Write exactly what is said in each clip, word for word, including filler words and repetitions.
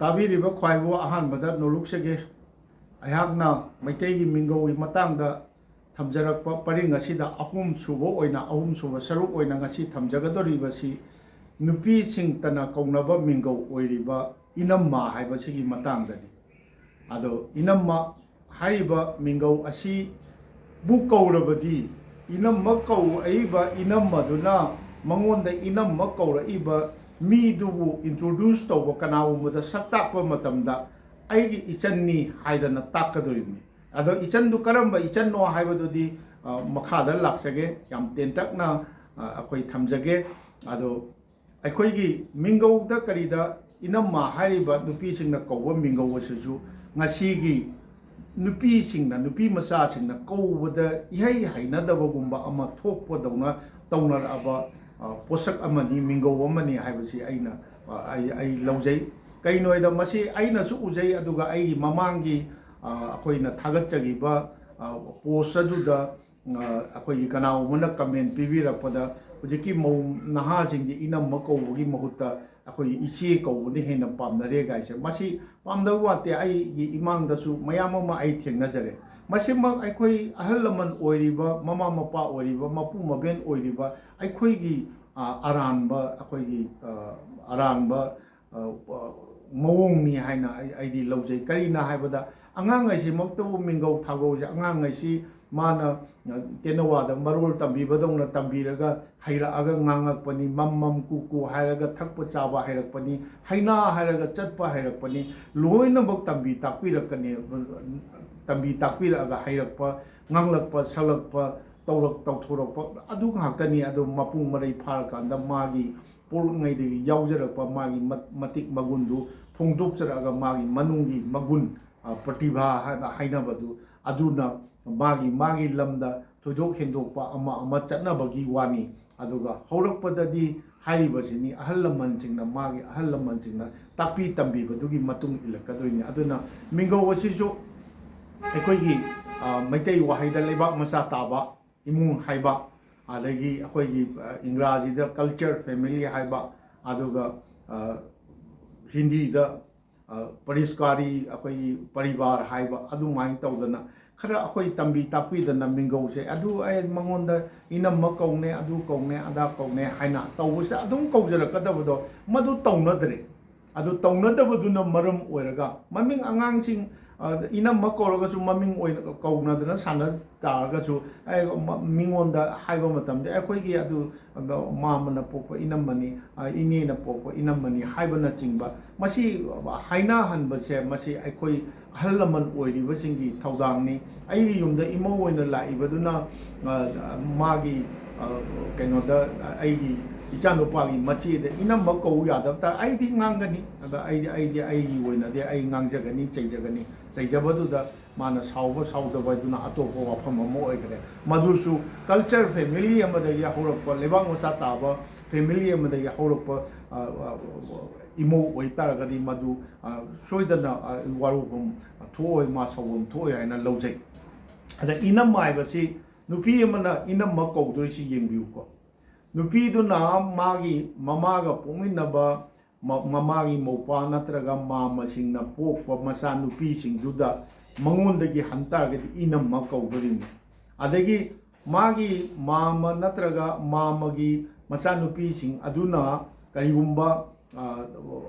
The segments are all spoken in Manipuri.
ꯇꯥꯕꯤꯔꯤꯕ ꯈ꯭ꯋꯥꯏꯕꯨ ꯑꯍꯥꯟꯕꯗ ꯅꯣꯂꯨꯛꯆꯒꯦ꯫ ꯑꯩꯍꯥꯛꯅ ꯃꯩꯇꯩꯒꯤ ꯃꯤꯡꯒꯧꯒꯤ ꯃꯇꯥꯡꯗ ꯊꯝꯖꯔꯛꯄ ꯄꯔꯤꯡ ꯑꯁꯤꯗ ꯑꯍꯨꯝ ꯁꯨꯕ ꯑꯣꯏꯅ, ꯑꯍꯨꯝ ꯁꯨꯕ ꯁꯔꯨꯛ ꯑꯣꯏꯅ ꯉꯁꯤ ꯊꯝꯖꯒꯗꯧꯔꯤꯕꯁꯤ ꯅꯨꯄꯤꯁꯤꯡꯇꯅ ꯀꯧꯅꯕ ꯃꯤꯡꯒꯧ ꯑꯣꯏꯔꯤꯕ ꯏꯅꯝꯃ ꯍꯥꯏꯕꯁꯤꯒꯤ ꯃꯇꯥꯡꯗꯅꯤ꯫ ꯑꯗꯣ ꯏꯅꯝꯃ ꯍꯥꯏꯔꯤꯕ ꯃꯤꯡꯒꯧ ꯑꯁꯤꯕꯨ ꯀꯧꯔꯕꯗꯤ, ꯏꯅꯝꯃ ꯀꯧꯔꯛꯏꯕ ꯏꯅꯝꯃꯗꯨꯅ ꯃꯉꯣꯟꯗ ꯏꯅꯝꯃ ꯀꯧꯔꯛꯏꯕ ꯃꯤꯗꯨꯕꯨ introduce ꯇꯧꯕ, ꯀꯅꯥꯒꯨꯝꯕꯗ ꯁꯛ ꯇꯥꯛꯄ ꯃꯇꯝꯗ "ꯑꯩꯒꯤ ꯏꯆꯟꯅꯤ" ꯍꯥꯏꯗꯅ ꯇꯥꯛꯀꯗꯧꯔꯤꯕꯅꯤ꯫ ꯑꯗꯣ ꯏꯆꯟꯗꯨ ꯀꯔꯝꯕ ꯏꯆꯟꯅꯣ ꯍꯥꯏꯕꯗꯨꯗꯤ, ꯑ, ꯃꯈꯥꯗ ꯂꯥꯛꯆꯒꯦ, ꯌꯥꯝ ꯇꯦꯟꯇꯛꯅ, ꯑ, ꯑꯩꯈꯣꯏ ꯊꯝꯖꯒꯦ꯫ ꯑꯗꯣ ꯑꯩꯈꯣꯏꯒꯤ ꯃꯤꯡꯒꯧꯗ ꯀꯔꯤꯗ ꯏꯅꯝꯃ ꯍꯥꯏꯔꯤꯕ ꯅꯨꯄꯤꯁꯤꯡꯅ ꯀꯧꯕ ꯃꯤꯡꯒꯧ ꯑꯁꯤꯁꯨ ꯉꯁꯤꯒꯤ ꯅꯨꯄꯤꯁꯤꯡꯅ, ꯅꯨꯄꯤ ꯃꯆꯥꯁꯤꯡꯅ ꯀꯧꯕꯗ ꯏꯍꯩ ꯍꯩꯅꯗꯕꯒꯨꯝꯕ ꯑꯃ ꯊꯣꯛꯄꯗꯧꯅ ꯇꯧꯅꯔꯛꯑꯕ, ꯑ, ꯄꯣꯠꯁꯛ ꯑꯃꯅꯤ, ꯃꯤꯡꯒꯧ ꯑꯃꯅꯤ ꯍꯥꯏꯕꯁꯤ ꯑꯩꯅ, ꯑ, ꯑꯩ, ꯑꯩ ꯂꯧꯖꯩ꯫ ꯀꯩꯅꯣ ꯍꯥꯏꯗ ꯃꯁꯤ ꯑꯩꯅꯁꯨ ꯎꯖꯩ, ꯑꯗꯨꯒ ꯑꯩꯒꯤ ꯃꯃꯥꯡꯒꯤ, ꯑ, ꯑꯩꯈꯣꯏꯅ ꯊꯥꯒꯠꯆꯈꯤꯕ, ꯑ, post ꯑꯗꯨꯗ ꯑ, ꯑꯩꯈꯣꯏꯒꯤ ꯀꯅꯥꯒꯨꯝꯕꯅ comment ꯄꯤꯕꯤꯔꯛꯄꯗ, "ꯍꯧꯖꯤꯛꯀꯤ ꯃꯧ ꯅꯍꯥꯁꯤꯡꯗꯤ ꯏꯅꯝꯃ ꯀꯧꯕꯒꯤ ꯃꯍꯨꯠꯇ ꯑꯩꯈꯣꯏꯒꯤ ꯏꯆꯦ ꯀꯧꯕꯅ ꯍꯦꯟꯅ ꯄꯥꯝꯅꯔꯦ" ꯀꯥꯏꯁꯦ, ꯃꯁꯤ ꯄꯥꯝꯗꯕ ꯋꯥꯠꯇꯦ꯫ ꯑꯩꯒꯤ ꯏꯃꯥꯡꯗꯁꯨ ꯃꯌꯥꯝ ꯑꯃ ꯑꯩ ꯊꯦꯡꯅꯖꯔꯦ꯫ ꯃꯁꯤꯃꯛ ꯑꯩꯈꯣꯏ ꯑꯍꯜ ꯂꯃꯟ ꯑꯣꯏꯔꯤꯕ, ꯃꯃꯥ ꯃꯄꯥ ꯑꯣꯏꯔꯤꯕ, ꯃꯄꯨ ꯃꯕꯦꯟ ꯑꯣꯏꯔꯤꯕ ꯑꯩꯈꯣꯏꯒꯤ, ꯑ, ꯑꯔꯥꯟꯕ, ꯑꯩꯈꯣꯏꯒꯤ, ꯑ, ꯑꯔꯥꯟꯕ ꯑ, ꯑ, ꯃꯑꯣꯡꯅꯤ ꯍꯥꯏꯅ ꯑꯩ, ꯑꯩꯗꯤ ꯂꯧꯖꯩ꯫ ꯀꯔꯤꯅ ꯍꯥꯏꯕꯗ, ꯑꯉꯥꯡ ꯍꯥꯏꯁꯤꯃꯛꯇꯕꯨ ꯃꯤꯡꯒꯧ ꯊꯥꯒꯧꯁꯦ, ꯑꯉꯥꯡ ꯍꯥꯏꯁꯤ ꯃꯥꯅ, ꯑ, ꯇꯦꯅꯋꯥꯗ ꯃꯔꯣꯜ ꯇꯝꯕꯤꯕꯗꯧꯅ ꯇꯝꯕꯤꯔꯒ, ꯍꯩꯔꯛꯑꯒ ꯉꯥꯡꯉꯛꯄꯅꯤ, ꯃꯝ ꯃꯝ ꯀꯨ ꯀꯨ ꯍꯥꯏꯔꯒ ꯊꯛꯄ ꯆꯥꯕ ꯍꯩꯔꯛꯄꯅꯤ, ꯍꯩꯅꯥ ꯍꯥꯏꯔꯒ ꯆꯠꯄ ꯍꯩꯔꯛꯄꯅꯤ, ꯂꯣꯏꯅꯃꯛ ꯇꯝꯕꯤ ꯇꯥꯛꯄꯤꯔꯛꯀꯅꯤ꯫ ꯇꯝꯕꯤ ꯇꯥꯛꯄꯤꯔꯛꯑꯒ ꯍꯩꯔꯛꯄ, ꯉꯥꯡꯂꯛꯄ, ꯁꯛꯂꯛꯄ, ꯇꯧꯔꯛ-, ꯇꯧꯊꯣꯔꯛꯄ ꯑꯗꯨ ꯉꯥꯛꯇꯅꯤ꯫ ꯑꯗꯨ ꯃꯄꯨꯡ ꯃꯔꯩ ꯐꯥꯔꯀꯥꯟꯗ ꯃꯥꯒꯤ ꯄꯣꯛꯂꯛꯉꯩꯗꯒꯤ ꯌꯥꯎꯖꯔꯛꯄ ꯃꯥꯒꯤ ꯃꯠ-, ꯃꯇꯤꯛ ꯃꯒꯨꯟꯗꯨ ꯐꯣꯡꯗꯣꯛꯆꯔꯛꯑꯒ ꯃꯥꯒꯤ ꯃꯅꯨꯡꯒꯤ ꯃꯒꯨꯟ, ꯑ, ꯄ꯭ꯔꯇꯤꯚꯥ ꯍꯥꯏꯅ ꯍꯥꯏꯅꯕꯗꯨ, ꯑꯗꯨꯅ ꯃꯥꯒꯤ, ꯃꯥꯒꯤ ꯂꯝꯗ ꯊꯣꯏꯗꯣꯛ ꯍꯦꯟꯗꯣꯛꯄ ꯑꯃ ꯑꯃ ꯆꯠꯅꯕꯒꯤ ꯋꯥꯅꯤ꯫ ꯑꯗꯨꯒ ꯍꯧꯔꯛꯄꯗꯗꯤ ꯍꯥꯏꯔꯤꯕꯁꯤꯅꯤ, ꯑꯍꯜ ꯂꯃꯟꯁꯤꯡꯅ, ꯃꯥꯒꯤ ꯑꯍꯜ ꯂꯃꯟꯁꯤꯡꯅ ꯇꯥꯛꯄꯤ ꯇꯝꯕꯤꯕꯗꯨꯒꯤ ꯃꯇꯨꯡ ꯏꯜꯂꯛꯀꯗꯣꯏꯅꯤ꯫ ꯑꯗꯨꯅ ꯃꯤꯡꯒꯧ ꯑꯁꯤꯁꯨ ꯑꯩꯈꯣꯏꯒꯤ, ꯑ, ꯃꯩꯇꯩ ꯋꯥꯍꯩꯗ ꯂꯩꯕꯥꯛ ꯃꯆꯥ ꯇꯥꯕ ꯏꯃꯨꯡ ꯍꯥꯏꯕ, ꯑꯗꯒꯤ ꯑꯩꯈꯣꯏꯒꯤ, ꯑ, ꯏꯪꯒ꯭ꯔꯥꯖꯤꯗ culture family ꯍꯥꯏꯕ, ꯑꯗꯨꯒ, ꯑ, ꯍꯤꯟꯗꯤꯗ ꯄꯔꯤꯁꯀꯥꯔꯤ, ꯑꯩꯈꯣꯏꯒꯤ ꯄꯔꯤꯕꯥꯔ ꯍꯥꯏꯕ ꯑꯗꯨꯃꯥꯏꯅ ꯇꯧꯗꯅ ꯈꯔ ꯑꯩꯈꯣꯏ ꯇꯝꯕꯤ ꯇꯥꯛꯄꯤꯗꯅ ꯃꯤꯡꯒꯧꯁꯦ, ꯑꯗꯨ ꯑꯩ ꯃꯉꯣꯟꯗ ꯏꯅꯝꯃ ꯀꯧꯅꯦ, ꯑꯗꯨ ꯀꯧꯅꯦ, ꯑꯗꯥ ꯀꯧꯅꯦ ꯍꯥꯏꯅ ꯇꯧꯕꯁꯦ ꯑꯗꯨꯝ ꯀꯧꯖꯔꯛꯀꯗꯕꯗꯣ, ꯃꯗꯨ ꯇꯧꯅꯗ꯭ꯔꯦ꯫ ꯑꯗꯨ ꯇꯧꯅꯗꯕꯗꯨꯅ ꯃꯔꯝ ꯑꯣꯏꯔꯒ ꯃꯃꯤꯡ, ꯑꯉꯥꯡꯁꯤꯡ, ꯑ, ꯏꯅꯝꯃ ꯀꯧꯔꯒꯁꯨ ꯃꯃꯤꯡ ꯑꯣꯏꯅ ꯀꯧꯅꯗꯅ ꯁꯥꯟꯅ ꯇꯥꯔꯒꯁꯨ, ꯑꯩ ꯃ-, ꯃꯤꯉꯣꯟꯗ ꯍꯥꯏꯕ ꯃꯇꯝꯗ ꯑꯩꯈꯣꯏꯒꯤ ꯑꯗꯨ, ꯑ, ꯃꯥꯃꯅ ꯄꯣꯛꯄ ꯏꯅꯝꯃꯅꯤ, ꯑ, ꯏꯅꯦꯅ ꯄꯣꯛꯄ ꯏꯅꯝꯃꯅꯤ ꯍꯥꯏꯕꯅꯆꯤꯡꯕ, ꯃꯁꯤ ꯍꯥꯏꯅꯍꯟꯕꯁꯦ, ꯃꯁꯤ ꯑꯩꯈꯣꯏ ꯑꯍꯜ ꯂꯃꯟ ꯑꯣꯏꯔꯤꯕꯁꯤꯡꯒꯤ ꯊꯧꯗꯥꯡꯅꯤ꯫ ꯑꯩꯒꯤ ꯌꯨꯝꯗ ꯏꯃꯧ ꯑꯣꯏꯅ ꯂꯥꯛꯏꯕꯗꯨꯅ, ꯑ, ꯃꯥꯒꯤ, ꯑ, ꯀꯩꯅꯣꯗ, ꯑꯩꯒꯤ ꯏꯆꯥꯅꯨꯄꯥꯒꯤ ꯃꯆꯦꯗ ꯏꯅꯝꯃ ꯀꯧ ꯌꯥꯗꯕ ꯇꯥꯔꯦ, ꯑꯩꯗꯤ ꯉꯥꯡꯒꯅꯤ꯫ ꯑꯗ ꯑꯩꯗꯤ, ꯑꯩꯗꯤ ꯑꯩꯒꯤ ꯑꯣꯏꯅꯗꯤ ꯑꯩ ꯉꯥꯡꯖꯒꯅꯤ, ꯆꯩꯖꯒꯅꯤ꯫ ꯆꯩꯖꯕꯗꯨꯗ ꯃꯥꯅ ꯁꯥꯎꯕ ꯁꯥꯎꯗꯕ ꯍꯥꯏꯗꯨꯅ ꯑꯇꯣꯞꯄ ꯋꯥꯐꯝ ꯑꯃ ꯑꯣꯏꯈ꯭ꯔꯦ꯫ ꯃꯗꯨꯁꯨ ꯀꯜꯆꯔ ꯐꯦꯃꯤꯂꯤ ꯑꯃꯗꯒꯤ ꯍꯧꯔꯛꯄ, ꯂꯩꯕꯥꯛ ꯃꯆꯥ ꯇꯥꯕ ꯐꯦꯃꯤꯂꯤ ꯑꯃꯗꯒꯤ ꯍꯧꯔꯛꯄ, ꯑ, ꯑ, ꯏꯃꯧ ꯑꯣꯏꯇꯥꯔꯒꯗꯤ ꯃꯗꯨ, ꯑ, ꯁꯣꯏꯗꯅ, ꯑ, ꯋꯥꯔꯧꯐꯝ ꯊꯣꯛꯑꯣꯏ, ꯃꯥ ꯁꯥꯎꯐꯝ ꯊꯣꯛꯑꯣꯏ ꯍꯥꯏꯅ ꯂꯧꯖꯩ꯫ ꯑꯗ ꯏꯅꯝꯃ ꯍꯥꯏꯕꯁꯤ ꯅꯨꯄꯤ ꯑꯃꯅ ꯏꯅꯝꯃ ꯀꯧꯗꯣꯏꯁꯤ ꯌꯦꯡꯕꯤꯌꯨꯀꯣ꯫ ꯅꯨꯄꯤꯗꯨꯅ ꯃꯥꯒꯤ ꯃꯃꯥꯒ ꯄꯣꯛꯃꯤꯟꯅꯕ ꯃ-, ꯃꯃꯥꯒꯤ ꯃꯧꯄ꯭ꯋꯥ ꯅꯠꯇ꯭ꯔꯒ ꯃꯥꯃꯁꯤꯡꯅ ꯄꯣꯛꯄ ꯃꯆꯥꯅꯨꯄꯤꯁꯤꯡꯗꯨꯗ ꯃꯉꯣꯟꯗꯒꯤ ꯍꯟ ꯇꯥꯔꯒꯗꯤ ꯏꯅꯝꯃ ꯀꯧꯗꯣꯔꯤꯕꯅꯤ꯫ ꯑꯗꯒꯤ ꯃꯥꯒꯤ ꯃꯥꯃ ꯅꯠꯇ꯭ꯔꯒ ꯃꯥꯃꯒꯤ ꯃꯆꯥꯅꯨꯄꯤꯁꯤꯡ ꯑꯗꯨꯅ ꯀꯔꯤꯒꯨꯝꯕ, ꯑ,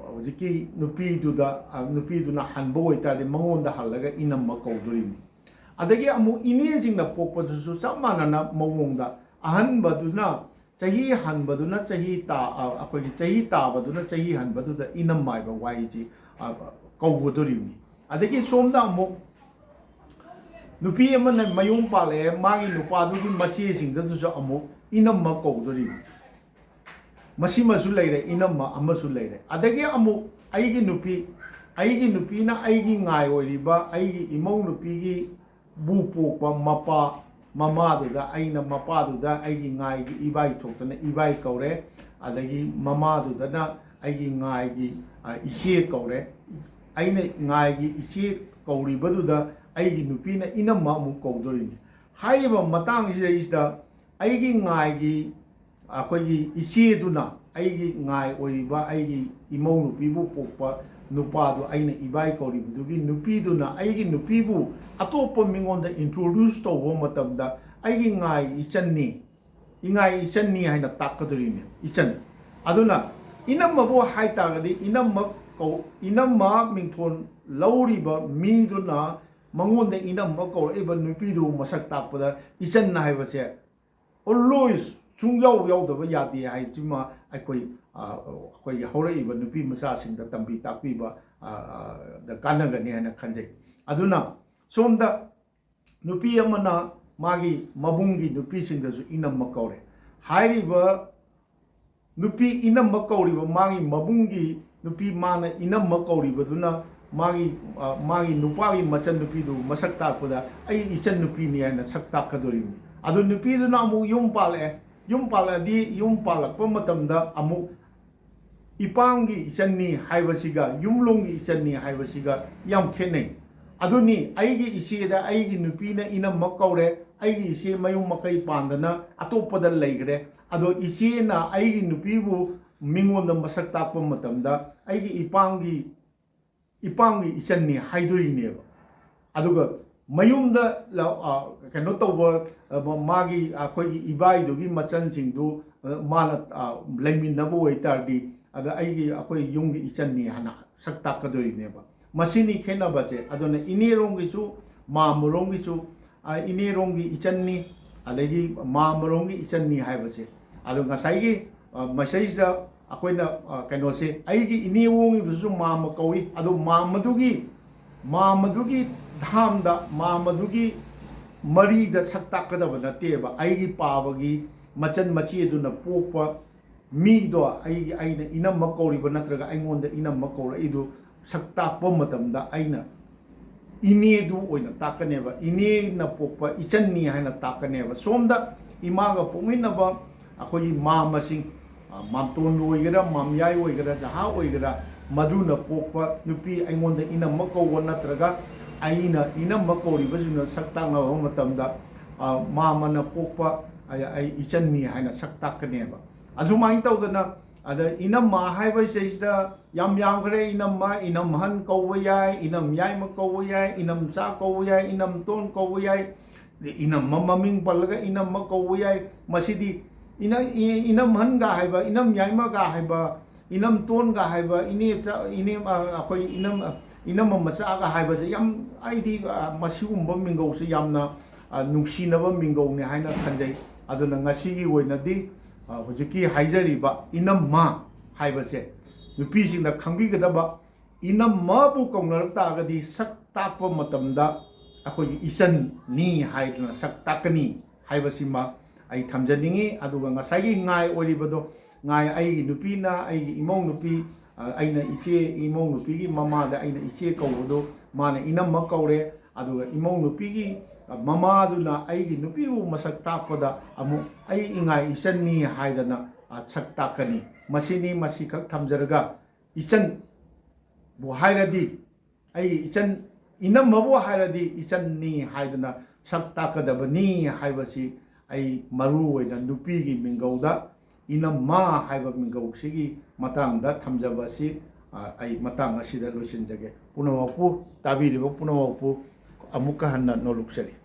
ꯍꯧꯖꯤꯛꯀꯤ ꯅꯨꯄꯤꯗꯨꯗ, ꯑ, ꯅꯨꯄꯤꯗꯨꯅ ꯍꯟꯕ ꯑꯣꯏꯇꯥꯔꯗꯤ ꯃꯉꯣꯟꯗ ꯍꯜꯂꯒ ꯏꯅꯝꯃ ꯀꯧꯗꯣꯔꯤꯕꯅꯤ꯫ ꯑꯗꯒꯤ ꯑꯃꯨꯛ ꯏꯅꯦꯁꯤꯡꯅ ꯄꯣꯛꯄꯗꯨꯁꯨ ꯆꯞ ꯃꯥꯟꯅꯅ ꯃꯑꯣꯡꯗ ꯑꯍꯟꯕꯗꯨꯅ, ꯆꯍꯤ ꯍꯟꯕꯗꯨꯅ ꯆꯍꯤ ꯇꯥ-, ꯑ, ꯑꯩꯈꯣꯏꯒꯤ ꯆꯍꯤ ꯇꯥꯕꯗꯨꯅ ꯆꯍꯤ ꯍꯟꯕꯗꯨꯗ ꯏꯅꯝꯃ ꯍꯥꯏꯕ ꯋꯥꯍꯩꯁꯤ, ꯑ, ꯀꯧꯒꯗꯣꯔꯤꯕꯅꯤ꯫ ꯑꯗꯒꯤ ꯁꯣꯝꯗ ꯑꯃꯨꯛ ꯅꯨꯄꯤ ꯑꯃꯅ ꯃꯌꯨꯝ ꯄꯥꯜꯂꯛꯑꯦ, ꯃꯥꯒꯤ ꯅꯨꯄꯥꯗꯨꯒꯤ ꯃꯆꯦꯁꯤꯡꯗꯨꯗꯁꯨ ꯑꯃꯨꯛ ꯏꯅꯝꯃ ꯀꯧꯗꯣꯔꯤꯕꯅꯤ꯫ ꯃꯁꯤꯃꯁꯨ ꯂꯩꯔꯦ, ꯏꯅꯝꯃ ꯑꯃꯁꯨ ꯂꯩꯔꯦ꯫ ꯑꯗꯒꯤ ꯑꯃꯨꯛ ꯑꯩꯒꯤ ꯅꯨꯄꯤ, ꯑꯩꯒꯤ ꯅꯨꯄꯤꯅ ꯑꯩꯒꯤ ꯉꯥꯏ ꯑꯣꯏꯔꯤꯕ ꯑꯩꯒꯤ ꯏꯃꯧ ꯅꯨꯄꯤꯒꯤ ꯕꯨ ꯄꯣꯛꯄ ꯃꯄꯥ, ꯃꯃꯥꯗꯨꯗ ꯑꯩꯅ, ꯃꯄꯥꯗꯨꯗ ꯑꯩꯒꯤ ꯉꯥꯏꯒꯤ ꯏꯕꯥꯏ ꯊꯣꯛꯇꯅ ꯏꯕꯥꯏ ꯀꯧꯔꯦ꯫ ꯑꯗꯒꯤ ꯃꯃꯥꯗꯨꯗꯅ ꯑꯩꯒꯤ ꯉꯥꯏꯒꯤ, ꯑ, ꯏꯆꯦ ꯀꯧꯔꯦ꯫ ꯑꯩꯅ ꯉꯥꯏꯒꯤ ꯏꯆꯦ ꯀꯧꯔꯤꯕꯗꯨꯗ ꯑꯩꯒꯤ ꯅꯨꯄꯤꯅ ꯏꯅꯝꯃ ꯑꯃꯨꯛ ꯀꯧꯗꯣꯔꯤꯅꯤ꯫ ꯍꯥꯏꯔꯤꯕ ꯃꯇꯥꯡꯁꯤꯗꯩꯁꯤꯗ ꯑꯩꯒꯤ ꯉꯥꯏꯒꯤ ꯑꯩꯈꯣꯏꯒꯤ ꯏꯆꯦꯗꯨꯅ ꯑꯩꯒꯤ ꯉꯥꯏ ꯑꯣꯏꯔꯤꯕ ꯑꯩꯒꯤ ꯏꯃꯧ ꯅꯨꯄꯤꯕꯨ ꯄꯣꯛꯄ ꯅꯨꯄꯥꯗꯨ ꯑꯩꯅ ꯏꯕꯥꯏ ꯀꯧꯔꯤꯕꯗꯨꯒꯤ ꯅꯨꯄꯤꯗꯨꯅ ꯑꯩꯒꯤ ꯅꯨꯄꯤꯕꯨ ꯑꯇꯣꯞꯄ ꯃꯤꯉꯣꯟꯗ introduce ꯇꯧꯕ ꯃꯇꯝꯗ ꯑꯩꯒꯤ ꯉꯥꯏ ꯏꯆꯟꯅꯤ, ꯏꯉꯥꯏ ꯏꯆꯟꯅꯤ ꯍꯥꯏꯅ ꯇꯥꯛꯀꯗꯣꯔꯤꯅꯦ, ꯏꯆꯟ꯫ ꯑꯗꯨꯅ ꯏꯅꯝꯃꯕꯨ ꯍꯥꯏꯇꯥꯔꯒꯗꯤ ꯏꯅꯝꯃ ꯀꯧ-, ꯏꯅꯝꯃ ꯃꯤꯡꯊꯣꯜ ꯂꯧꯔꯤꯕ ꯃꯤꯗꯨꯅ ꯃꯉꯣꯟꯗ ꯏꯅꯝꯃ ꯀꯧꯔꯛꯏꯕ ꯅꯨꯄꯤꯗꯨ ꯃꯁꯛ ꯇꯥꯛꯄꯗ ꯏꯆꯟ ꯍꯥꯏꯕꯁꯦ always ꯁꯨꯡꯌꯥꯎ ꯌꯥꯎꯗꯕ ꯌꯥꯗꯦ ꯍꯥꯏꯕꯁꯤꯃ ꯑꯩꯈꯣꯏ, ꯑ, ꯑꯩꯈꯣꯏꯒꯤ ꯍꯧꯔꯛꯏꯕ ꯅꯨꯄꯤ ꯃꯆꯥꯁꯤꯡꯗ ꯇꯝꯕꯤ ꯇꯥꯛꯄꯤꯕ, ꯑ, ꯑ, ꯗ ꯀꯥꯟꯅꯒꯅꯤ ꯍꯥꯏꯅ ꯈꯟꯖꯩ꯫ ꯑꯗꯨꯅ ꯁꯣꯝꯗ ꯅꯨꯄꯤ ꯑꯃꯅ ꯃꯥꯒꯤ ꯃꯕꯨꯡꯒꯤ ꯅꯨꯄꯤꯁꯤꯡꯗꯁꯨ ꯏꯅꯝꯃ ꯀꯧꯔꯦ꯫ ꯍꯥꯏꯔꯤꯕ ꯅꯨꯄꯤ ꯏꯅꯝꯃ ꯀꯧꯔꯤꯕ ꯃꯥꯒꯤ ꯃꯕꯨꯡꯒꯤ ꯅꯨꯄꯤ ꯃꯥꯅ ꯏꯅꯝꯃ ꯀꯧꯔꯤꯕꯗꯨꯅ ꯃꯥꯒꯤ, ꯑ, ꯃꯥꯒꯤ ꯅꯨꯄꯥꯒꯤ ꯃꯆꯟꯅꯨꯄꯤꯗꯨ ꯃꯁꯛ ꯇꯥꯛꯄꯗ "ꯑꯩ ꯏꯆꯟ ꯅꯨꯄꯤꯅꯤ" ꯍꯥꯏꯅ ꯁꯛ ꯇꯥꯛꯀꯗꯣꯔꯤꯕꯅꯤ꯫ ꯑꯗꯨ ꯅꯨꯄꯤꯗꯨꯅ ꯑꯃꯨꯛ ꯌꯨꯝ ꯄꯥꯜꯂꯛꯑꯦ꯫ ꯌꯨꯝ ꯄꯥꯜꯂꯛꯑꯗꯤ ꯌꯨꯝ ꯄꯥꯜꯂꯛꯄ ꯃꯇꯝꯗ ꯑꯃꯨꯛ ꯏꯄꯥꯝꯒꯤ ꯏꯆꯟꯅꯤ ꯍꯥꯏꯕꯁꯤꯒ ꯌꯨꯝꯂꯣꯝꯒꯤ ꯏꯆꯟꯅꯤ ꯍꯥꯏꯕꯁꯤꯒ ꯌꯥꯝ ꯈꯦꯠꯅꯩ꯫ ꯑꯗꯨꯅꯤ ꯑꯩꯒꯤ ꯏꯆꯦꯗ ꯑꯩꯒꯤ ꯅꯨꯄꯤꯅ ꯏꯅꯝꯃ ꯀꯧꯔꯦ, ꯑꯩꯒꯤ ꯏꯆꯦ ꯃꯌꯨꯝ ꯃꯀꯩ ꯄꯥꯟꯗꯅ ꯑꯇꯣꯞꯄꯗ ꯂꯩꯈ꯭ꯔꯦ꯫ ꯑꯗꯣ ꯏꯆꯦꯅ ꯑꯩꯒꯤ ꯅꯨꯄꯤꯕꯨ ꯃꯤꯉꯣꯟꯗ ꯃꯁꯛ ꯇꯥꯛꯄ ꯃꯇꯝꯗ ꯑꯩꯒꯤ ꯏꯄꯥꯝꯒꯤ, ꯏꯄꯥꯝꯒꯤ ꯏꯆꯟꯅꯤ ꯍꯥꯏꯗꯣꯔꯤꯅꯦꯕ꯫ ꯑꯗꯨꯒ ꯃꯌꯨꯝꯗ ꯂ-, ꯑ, ꯀꯩꯅꯣ ꯇꯧꯕ, ꯑ, ꯃ-, ꯃꯥꯒꯤ ꯑꯩꯈꯣꯏꯒꯤ ꯏꯕꯥꯏꯗꯨꯒꯤ ꯃꯆꯟꯁꯤꯡꯗꯨ, ꯑ, ꯃꯥꯅ, ꯑ, ꯂꯩꯃꯤꯟꯅꯕ ꯑꯣꯏꯇꯥꯔꯗꯤ, ꯑꯗ ꯑꯩꯒꯤ, ꯑꯩꯈꯣꯏ ꯌꯨꯝꯒꯤ ꯏꯆꯟꯅꯤ ꯍꯥꯏꯅ ꯁꯛ ꯇꯥꯛꯀꯗꯣꯔꯤꯅꯦꯕ꯫ ꯃꯁꯤꯅꯤ ꯈꯦꯠꯅꯕꯁꯦ꯫ ꯑꯗꯨꯅ ꯏꯅꯦꯔꯣꯝꯒꯤꯁꯨ, ꯃꯥꯃꯔꯣꯝꯒꯤꯁꯨ, ꯑ, ꯏꯅꯦꯔꯣꯝꯒꯤ ꯏꯆꯟꯅꯤ, ꯑꯗꯒꯤ ꯃꯥꯃꯔꯣꯝꯒꯤ ꯏꯆꯟꯅꯤ ꯍꯥꯏꯕꯁꯦ꯫ ꯑꯗꯣ ꯉꯁꯥꯏꯒꯤ, ꯑ, ꯃꯁꯤꯗꯩꯁꯤꯗ ꯑꯩꯈꯣꯏꯅ, ꯑ, ꯀꯩꯅꯣꯁꯦ, ꯑꯩꯒꯤ ꯏꯅꯦ ꯑꯣꯡꯉꯤꯕꯁꯨ ꯃꯥꯃ ꯀꯧꯏ꯫ ꯑꯗꯣ ꯃꯥꯃꯗꯨꯒꯤ, ꯃꯥꯃꯗꯨꯒꯤ ꯙꯥꯝꯗ, ꯃꯥꯃꯗꯨꯒꯤ ꯃꯔꯤꯗ ꯁꯛ ꯇꯥꯛꯀꯗꯕ ꯅꯠꯇꯦꯕ꯫ ꯑꯩꯒꯤ ꯄꯥꯕꯒꯤ ꯃꯆꯟ ꯃꯆꯦ ꯑꯗꯨꯅ ꯄꯣꯛꯄ ꯃꯤꯗꯣ, ꯑꯩꯒꯤ, ꯑꯩꯅ ꯏꯅꯝꯃ ꯀꯧꯔꯤꯕ ꯅꯠꯇ꯭ꯔꯒ ꯑꯩꯉꯣꯟꯗ ꯏꯅꯝꯃ ꯀꯧꯔꯛꯏꯗꯨ ꯁꯛ ꯇꯥꯛꯄ ꯃꯇꯝꯗ ꯑꯩꯅ ꯏꯅꯦꯗꯨ ꯑꯣꯏꯅ ꯇꯥꯛꯀꯅꯦꯕ, ꯏꯅꯦꯅ ꯄꯣꯛꯄ ꯏꯆꯟꯅꯤ ꯍꯥꯏꯅ ꯇꯥꯛꯀꯅꯦꯕ꯫ ꯁꯣꯝꯗ ꯏꯃꯥꯒ ꯄꯣꯛꯃꯤꯟꯅꯕ ꯑꯩꯈꯣꯏꯒꯤ ꯃꯥꯃꯁꯤꯡ, ꯑ, ꯃꯥꯝꯇꯣꯟ ꯑꯣꯏꯒꯦꯔꯥ, ꯃꯥꯝꯌꯥꯏ ꯑꯣꯏꯒꯦꯔꯥ, ꯖꯍꯥ ꯑꯣꯏꯒꯦꯔꯥ, ꯃꯗꯨꯅ ꯄꯣꯛꯄ ꯅꯨꯄꯤ ꯑꯩꯉꯣꯟꯗ ꯏꯅꯝꯃ ꯀꯧꯕ ꯅꯠꯇ꯭ꯔꯒ ꯑꯩꯅ ꯏꯅꯝꯃ ꯀꯧꯔꯤꯕꯁꯤꯡꯅ ꯁꯛ ꯇꯥꯛꯅꯕ ꯃꯇꯝꯗ, ꯑ, ꯃꯥꯃꯅ ꯄꯣꯛꯄ ꯑꯩ, ꯑꯩ ꯏꯆꯟꯅꯤ ꯍꯥꯏꯅ ꯁꯛ ꯇꯥꯛꯀꯅꯦꯕ꯫ ꯑꯁꯨꯃꯥꯏꯅ ꯇꯧꯗꯅ ꯑꯗ ꯏꯅꯝꯃ ꯍꯥꯏꯕꯁꯤꯗꯩꯁꯤꯗ ꯌꯥꯝ ꯌꯥꯝꯈ꯭ꯔꯦ꯫ ꯏꯅꯝꯃ, ꯏꯅꯝꯍꯟ ꯀꯧꯕ ꯌꯥꯏ, ꯏꯅꯝ ꯌꯥꯏꯃ ꯀꯧꯕ ꯌꯥꯏ, ꯏꯅꯝꯆꯥ ꯀꯧꯕ ꯌꯥꯏ, ꯏꯅꯝꯇꯣꯟ ꯀꯧꯕ ꯌꯥꯏ, ꯏꯅꯝꯃ ꯃꯃꯤꯡ ꯄꯜꯂꯒ ꯏꯅꯝꯃ ꯀꯧꯕ ꯌꯥꯏ꯫ ꯃꯁꯤꯗꯤ ꯏꯅ-, ꯏ-, ꯏꯅꯝꯍꯟꯒ ꯍꯥꯏꯕ, ꯏꯅꯝ ꯌꯥꯏꯃꯒ ꯍꯥꯏꯕ, ꯏꯅꯝꯇꯣꯟꯒ ꯍꯥꯏꯕ, ꯏꯅꯦ ꯆꯥ-, ꯏꯅꯦ, ꯑ, ꯑꯩꯈꯣꯏ ꯏꯅꯝ, ꯏꯅꯝꯃ ꯃꯆꯥꯒ ꯍꯥꯏꯕꯁꯦ ꯌꯥꯝ, ꯑꯩꯗꯤ, ꯑ, ꯃꯁꯤꯒꯨꯝꯕ ꯃꯤꯡꯒꯧꯁꯦ ꯌꯥꯝꯅ, ꯑ, ꯅꯨꯡꯁꯤꯅꯕ ꯃꯤꯡꯒꯧꯅꯤ ꯍꯥꯏꯅ ꯈꯟꯖꯩ꯫ ꯑꯗꯨꯅ ꯉꯁꯤꯒꯤ ꯑꯣꯏꯅꯗꯤ, ꯑ, ꯍꯧꯖꯤꯛꯀꯤ ꯍꯥꯏꯖꯔꯤꯕ ꯏꯅꯝꯃ ꯍꯥꯏꯕꯁꯦ ꯅꯨꯄꯤꯁꯤꯡꯅ ꯈꯪꯕꯤꯒꯗꯕ, ꯏꯅꯝꯃꯕꯨ ꯀꯧꯅꯔꯛ ꯇꯥꯔꯒꯗꯤ ꯁꯛ ꯇꯥꯛꯄ ꯃꯇꯝꯗ ꯑꯩꯈꯣꯏꯒꯤ ꯏꯆꯟꯅꯤ ꯍꯥꯏꯗꯅ ꯁꯛ ꯇꯥꯛꯀꯅꯤ ꯍꯥꯏꯕꯁꯤꯃ ꯑꯩ ꯊꯝꯖꯅꯤꯡꯉꯤ꯫ ꯑꯗꯨꯒ ꯉꯁꯥꯏꯒꯤ ꯉꯥꯏ ꯑꯣꯏꯔꯤꯕꯗꯣ, ꯉꯥꯏ ꯑꯩꯒꯤ ꯅꯨꯄꯤꯅ, ꯑꯩꯒꯤ ꯏꯃꯧ ꯅꯨꯄꯤ, ꯑ, ꯑꯩꯅ ꯏꯆꯦ, ꯏꯃꯧ ꯅꯨꯄꯤꯒꯤ ꯃꯃꯥꯗ ꯑꯩꯅ ꯏꯆꯦ ꯀꯧꯕꯗꯣ ꯃꯥꯅ ꯏꯅꯝꯃ ꯀꯧꯔꯦ꯫ ꯑꯗꯨꯒ ꯏꯃꯧ ꯅꯨꯄꯤꯒꯤ, ꯑ, ꯃꯃꯥꯗꯨꯅ ꯑꯩꯒꯤ ꯅꯨꯄꯤꯕꯨ ꯃꯁꯛ ꯇꯥꯛꯄꯗ ꯑꯃꯨꯛ ꯑꯩ ꯏꯉꯥꯏ ꯏꯆꯟꯅꯤ ꯍꯥꯏꯗꯅ, ꯑ, ꯁꯛ ꯇꯥꯛꯀꯅꯤ꯫ ꯃꯁꯤꯅꯤ, ꯃꯁꯤꯈꯛ ꯊꯝꯖꯔꯒ ꯏꯆꯟꯕꯨ ꯍꯥꯏꯔꯗꯤ, ꯑꯩꯒꯤ ꯏꯆꯟ, ꯏꯅꯝꯃꯕꯨ ꯍꯥꯏꯔꯗꯤ ꯏꯆꯟꯅꯤ ꯍꯥꯏꯗꯅ ꯁꯛ ꯇꯥꯛꯀꯗꯕꯅꯤ ꯍꯥꯏꯕꯁꯤ ꯑꯩ ꯃꯔꯨ ꯑꯣꯏꯅ ꯅꯨꯄꯤꯒꯤ ꯃꯤꯡꯒꯧꯗ ꯏꯅꯝꯃ ꯍꯥꯏꯕ ꯃꯤꯡꯒꯧꯁꯤꯒꯤ ꯃꯇꯥꯡꯗ ꯊꯝꯖꯕ ꯑꯁꯤ, ꯑ, ꯑꯩ ꯃꯇꯥꯡ ꯑꯁꯤꯗ ꯂꯣꯏꯁꯤꯟꯖꯒꯦ꯫ ꯄꯨꯝꯅꯃꯛꯄꯨ, ꯇꯥꯕꯤꯔꯤꯕ ꯄꯨꯝꯅꯃꯛꯄꯨ ꯑꯃꯨꯛꯀ ꯍꯟꯅ ꯅꯣꯂꯨꯛꯆꯔꯤ꯫